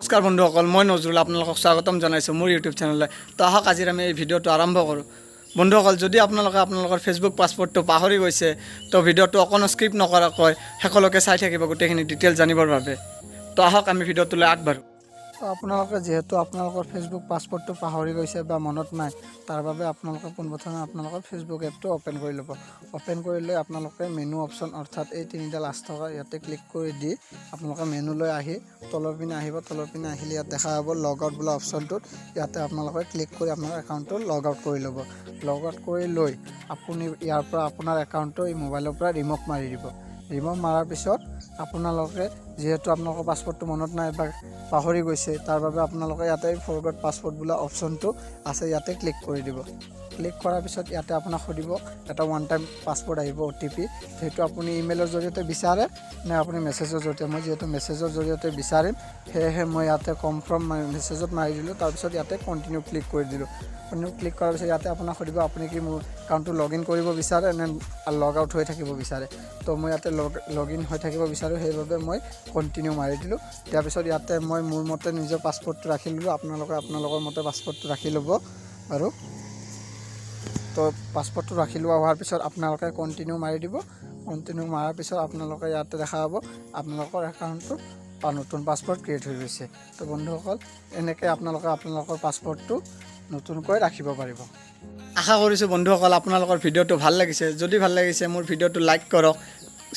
নমস্কাৰ বন্ধুসকল, মই নজৰুল আপোনালোকক স্বাগতম জনাইছোঁ মোৰ ইউটিউব চেনেললৈ। তো আহক, আজিৰ আমি এই ভিডিঅ'টো আৰম্ভ কৰোঁ। বন্ধুসকল, যদি আপোনালোকে আপোনালোকৰ ফেচবুক পাছৱৰ্ডটো পাহৰি গৈছে, তো ভিডিঅ'টো অকণো স্কিপ নকৰাকৈ শেষলৈকে চাই থাকিব গোটেইখিনি ডিটেইলছ জানিবৰ বাবে। তো আহক, আমি ভিডিঅ'টোলৈ আগবাঢ়োঁ। তো আপোনালোকে যিহেতু আপোনালোকৰ ফেচবুক পাছৱৰ্ডটো পাহৰি গৈছে বা মনত নাই, তাৰ বাবে আপোনালোকে পোনপ্ৰথমে আপোনালোকৰ ফেচবুক এপটো অ'পেন কৰি ল'ব। অ'পেন কৰি লৈ আপোনালোকে মেনু অপশ্যন, অৰ্থাৎ এই তিনিডাল আঁচ থকা ইয়াতে ক্লিক কৰি দি আপোনালোকে মেনুলৈ আহি তলৰ পিনে আহিব। তলৰ পিনে আহিলে ইয়াত দেখা পাব লগ আউট বোলা অপশ্যনটোত। ইয়াতে আপোনালোকে ক্লিক কৰি আপোনাৰ একাউণ্টটো লগ আউট কৰি ল'ব। লগ আউট কৰি লৈ আপুনি ইয়াৰ পৰা আপোনাৰ একাউণ্টটো এই মোবাইলৰ পৰা ৰিম'ভ মাৰি দিব। ৰিম'ভ মাৰাৰ পিছত আপোনালোকে যিহেতু আপোনালোকৰ পাছৱৰ্ডটো মনত নাই বা পাহৰি গৈছে, তাৰ বাবে আপোনালোকে ইয়াতে ফৰগট পাছৱৰ্ড বোলা অপশ্যনটো আছে, ইয়াতে ক্লিক কৰি দিব। ক্লিক কৰাৰ পিছত ইয়াতে আপোনাক সুধিব, এটা ওৱান টাইম পাছৱৰ্ড আহিব, অ'টিপি। সেইটো আপুনি ইমেইলৰ জৰিয়তে বিচাৰে নে আপুনি মেছেজৰ জৰিয়তে? মই যিহেতু মেছেজৰ জৰিয়তে বিচাৰিম, সেয়েহে মই ইয়াতে কনফাৰ্ম মেছেজত মাৰি দিলোঁ। তাৰপিছত ইয়াতে কণ্টিনিউ ক্লিক কৰি দিলোঁ। কণ্টিনিউ ক্লিক কৰাৰ পিছত ইয়াতে আপোনাক সুধিব, আপুনি কি মোৰ একাউণ্টটো লগ ইন কৰিব বিচাৰে নে লগ আউট হৈ থাকিব বিচাৰে? তো মই ইয়াতে লগ লগ ইন হৈ থাকিব বিচাৰোঁ, সেইবাবে মই কণ্টিনিউ মাৰি দিলোঁ। দিয়াৰ পিছত ইয়াতে মই মোৰ মতে নিজৰ পাছৱৰ্ডটো ৰাখি ল'লোঁ। আপোনালোকে আপোনালোকৰ মতে পাছৱৰ্ডটো ৰাখি ল'ব বাৰু। তো পাছৱৰ্ডটো ৰাখি লোৱা হোৱাৰ পিছত আপোনালোকে কণ্টিনিউ মাৰি দিব। কণ্টিনিউ মাৰাৰ পিছত আপোনালোকে ইয়াতে দেখা পাব আপোনালোকৰ একাউণ্টটো বা নতুন পাছৱৰ্ড ক্ৰিয়েট হৈ গৈছে। তো বন্ধুসকল, এনেকৈ আপোনালোকে আপোনালোকৰ পাছৱৰ্ডটো নতুনকৈ ৰাখিব পাৰিব। আশা কৰিছোঁ বন্ধুসকল, আপোনালোকৰ ভিডিঅ'টো ভাল লাগিছে। যদি ভাল লাগিছে, মোৰ ভিডিঅ'টো লাইক কৰক,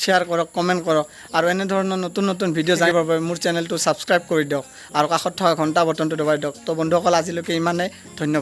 শ্বেয়াৰ কৰক, কমেণ্ট কৰক আৰু এনেধৰণৰ নতুন নতুন ভিডিঅ' জানিবৰ বাবে মোৰ চেনেলটো ছাবস্ক্ৰাইব কৰি দিয়ক আৰু কাষত থকা ঘণ্টা বটনটো দবাই দিয়ক। তো বন্ধুসকল, আজিলৈকে ইমানেই। ধন্যবাদ।